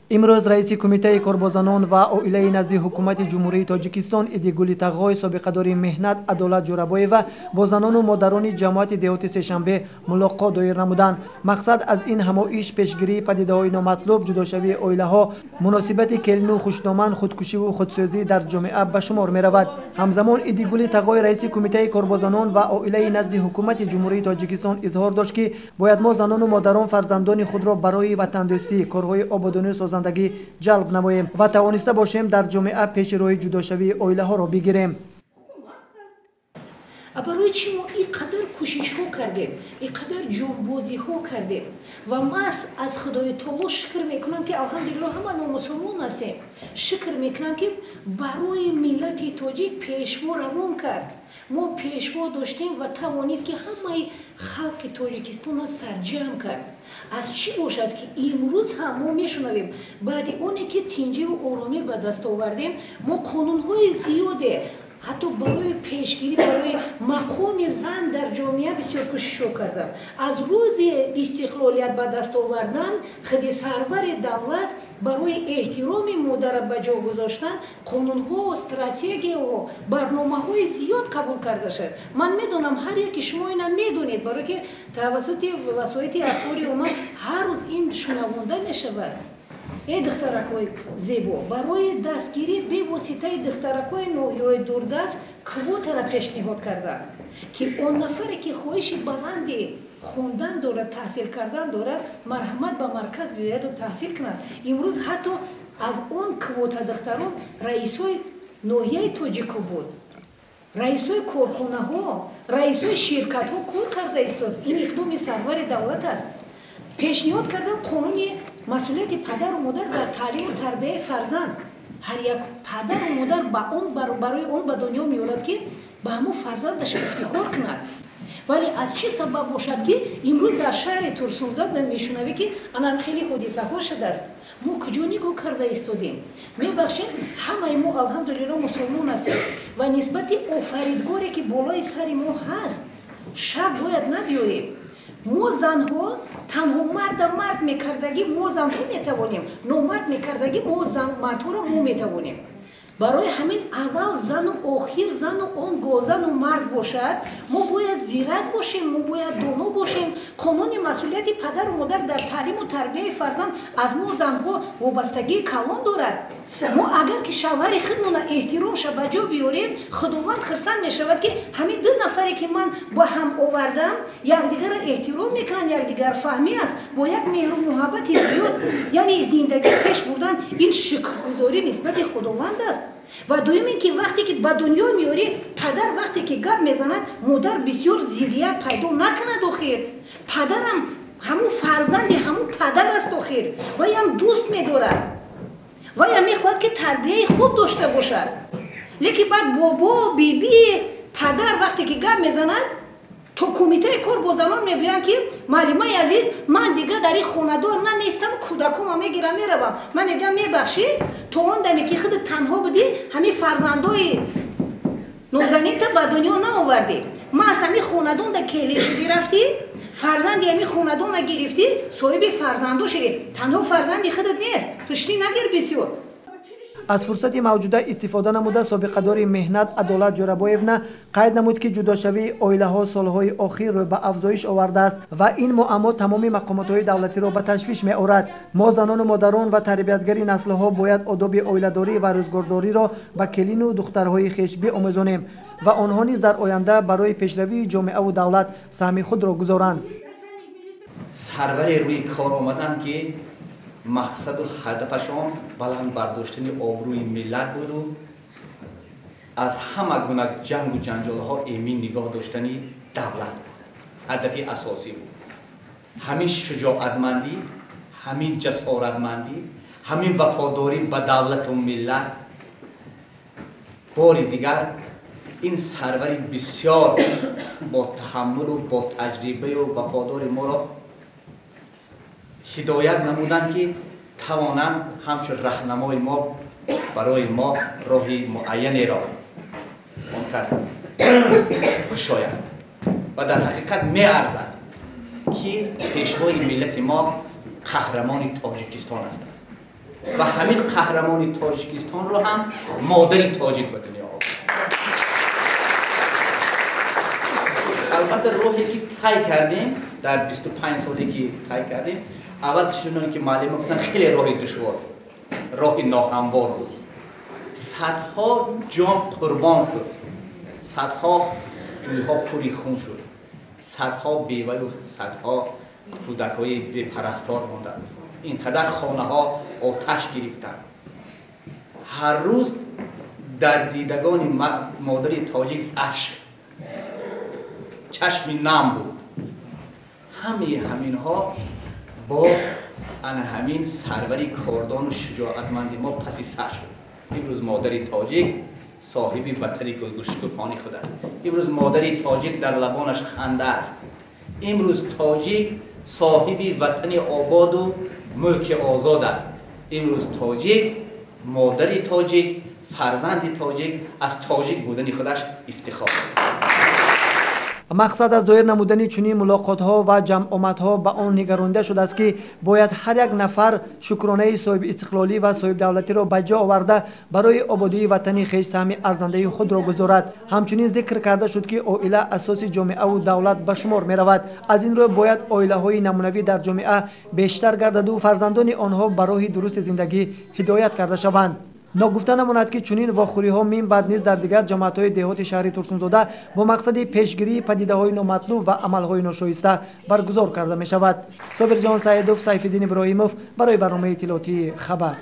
Имрӯз раиси Кумитаи корбозанон ва оилаи назди Ҳукумати Ҷумҳурии Тоҷикистон Идигули Тағой, собиқадори меҳнат Адолат Ҷӯрабоева бо занону модарони ҷамоати деҳоти Сешанбе мулоқот доир намуданд. Мақсад аз ин ҳамоиш пешгирии падидаҳои номатлуб, ҷудошавии оилаҳо, муносибати келину хушдоман, худкушиву худсӯзӣ дар ҷомеа ба шумор меравад. Ҳамзамон Идигули Тағой, раиси Кумитаи корбозанон ва оилаи назди Ҳукумати Ҷумҳурии Тоҷикистон, изҳор дошт, ки бояд мо занону модарон фарзандони худро барои ватандӯстӣ, корҳои ободонию созандагӣ ҷалб намоем ва тавониста бошем дар ҷомеа пеши роҳи ҷудошавии оилаҳоро бигирем. Барои чӣ мо ин қадар кӯшишҳо кардем, ин қадар ҷонбозиҳо кардем? Ва ман аз Худои Таоло шукр мекунам, ки алҳамдулилло ҳама мо мусулмон ҳастем. Шукр мекунам, ки барои миллати тоҷик пешво равон кард. Мо пешво доштем ва тавонист, ки ҳамаи халқи Тоҷикистонро сарҷамъ кард. Аз чӣ бошад, ки имрӯз ҳам мо мешунавем, баъди оне ки тинҷиву оромӣ ба даст овардем, мо қонунҳои зиёде ҳатто барои пешгирӣ, барои мақоми зан дар ҷомеа бисёр кӯшишҳо кардам. Аз рӯзи истиқлолият ба даст овардан худи сарвари давлат барои эҳтироми модара ба ҷо гузоштан қонунҳо, стратегияҳо, барномаҳои зиёд қабул карда шуд. Ман медонам, ҳар яке шумо ина медонед, барое ки тавассути васоити ахбори омма ҳар рӯз ин шунавонда мешавад. Эй духтаракҳои зебо, барои дастгирӣ бевоситаи духтаракҳои ноҳияҳои дурдаст квотаро пешниҳод карданд, ки он нафаре ки хоҳиши баланди хондан дорад, таҳсил кардан дорад, марҳамат, ба марказ биёяду таҳсил кунад. Имрӯз ҳатто аз он квота духтарон раисои ноҳияи Тоҷикобод, раисои корхонаҳо, раисои ширкатҳо кор карда истодааст. Ин иқдоми сарвари давлат аст. Пешниҳод кардам қонуни масъулияти падару модар дар таълиму тарбияи фарзанд. Ҳар як падару модар ба он барои он ба дунё меорад, ки ба ҳамон фарзандаш ифтихор кунад. Вале аз чӣ сабаб бошад, ки имрӯз дар шаҳри Турсунзода мешунавӣ, ки анам хеле ҳодисаҳо шудааст? Мо куҷо нигоҳ карда истодем? Мебахшед, ҳамаи мо алҳамдулилло мусулмон ҳастем ва нисбати офаридгоре, ки болои сари мо ҳаст, шак бояд набиёрем. Мо занҳо танҳо марда мард мекардагӣ мо занҳо метавонем, номард мекардагӣ мо мардҳоро мо метавонем. Барои ҳамин аввал зану охир зану он гозану мард бошад. Мо бояд зирак бошем, мо бояд доно бошем. Қонуни масъулияти падару модар дар таълиму тарбияи фарзанд аз мо занҳо вобастагии калон дорад. Мо агар ки шавҳари худмона эҳтиромша ба ҷо биёрем, Худованд хурсанд мешавад, ки ҳамин ду нафаре, ки ман ба ҳам овардам, якдигарро эҳтиром мекунанд, якдигар фаҳмӣ аст, бо як меҳру муҳаббати зиёд, яъне зиндагӣ пеш бурдан, ин шукргузорӣ нисбати Худованд аст. Ва дуюм ин ки вақте ки ба дунё меорӣ, падар вақте ки гап мезанад, модар бисёр зиддият пайдо накунад. Охир падарам ҳамун фарзанди ҳамун падар аст, охир ваям дӯст медорад, ваям мехоҳад, ки тарбияи хуб дошта бошад. Лекин баъд бобо, биби, падар вақте ки гап мезанад, то кумитаи кор бо занон мегӯянд, ки муаллимаи азиз, ман дигар дар ин хонадор намеистам, кӯдакома мегирам, меравам. Ман мегӯям: мебахшӣ, то он даме ки худат танҳо будӣ, ҳамин фарзандои нозанинта ба дунё наовардӣ. Ма аз ҳамин хонадонда келин шудӣ, рафтӣ, фарзанди ҳамин хонадона гирифтӣ, соҳиби фарзандо шудӣ. Танҳо фарзанди худат нест, туштӣ нагир бисёр. Аз фурсати мавҷуда истифода намуда, собиқадори меҳнат Адолат Ҷӯрабоевна қайд намуд, ки ҷудошавии оилаҳо солҳои охир рӯ ба афзоиш овардааст ва ин муаммо тамоми мақомотҳои давлатиро ба ташвиш меорад. Мо занону модарон ва тарбиятгари наслҳо бояд одоби оиладорӣ ва рӯзгордориро ба келину духтарҳои хеш биомӯзонем ва онҳо низ дар оянда барои пешравии ҷомеаву давлат саҳми худро гузоранд. Сарваре рӯи кор омаданд, ки мақсаду ҳадафашон баланд бардоштани обрӯи миллат буду аз ҳама гуна ҷангу ҷанҷолҳо эмин нигоҳ доштани давлат буд, ҳадафи асосӣ буд. Ҳамин шуҷоатмандӣ, ҳамин ҷасоратмандӣ, ҳамин вафодорӣ ба давлату миллат бори дигар ин сарвари бисёр бо таҳаммулу бо таҷрибаю вафодори моро ҳидоят намуданд, ки тавонанд ҳамчун раҳнамои мо барои мо роҳи муайянеро он кас кушояд. Ва дар ҳақиқат меарзад, ки пешвои миллати мо Қаҳрамони Тоҷикистон ҳастанд ва ҳамин қаҳрамони Тоҷикистонро ҳам модари тоҷик ба дунё овард. Албатта, роҳе ки тай кардем дар 25 соле ки тай кардем, аввал чуноне ки муаллима гуфтанд, хеле роҳи душвор, роҳи ноҳамвор буд. Садҳо ҷон қурбон шуд, садҳо ҷӯйҳо пури хун шуд, садҳо беваю садҳо кӯдакҳои бепарастор монданд, ин қадар хонаҳо оташ гирифтанд. Ҳар рӯз дар дидагони модари тоҷик ашк, чашми нам буд. Ҳамаи ҳаминҳо бо ана ҳамин сарвари кордону шуҷоатманди мо паси сар шуд. Имрӯз модари тоҷик соҳиби ватани гулгулшукуфони худ аст. Имрӯз модари тоҷик дар лабонаш ханда аст. Имрӯз тоҷик соҳиби ватани ободу мулки озод аст. Имрӯз тоҷик, модари тоҷик, фарзанди тоҷик аз тоҷик будани худаш ифтихор. Мақсад аз доир намудани чунин мулоқотҳо ва ҷамъомадҳо ба он нигаронида шудааст, ки бояд ҳар як нафар шукронаи соҳибистиқлолӣ ва соҳибдавлатиро ба ҷо оварда, барои ободии ватани хеш саҳми арзандаи худро гузорад. Ҳамчунин зикр карда шуд, ки оила асоси ҷомеаву давлат ба шумор меравад. Аз ин рӯ бояд оилаҳои намунавӣ дар ҷомеа бештар гардаду фарзандони онҳо ба роҳи дурусти зиндагӣ ҳидоят карда шаванд. Ногуфта намонад, ки чунин вохӯриҳо мин баъд низ дар дигар ҷамоатҳои деҳоти шаҳри Турсунзода бо мақсади пешгирии падидаҳои номатлуб ва амалҳои ношоиста баргузор карда мешавад. Собирҷон Саидов, Сайфиддин Иброҳимов барои барномаи иттилоотии «Хабар».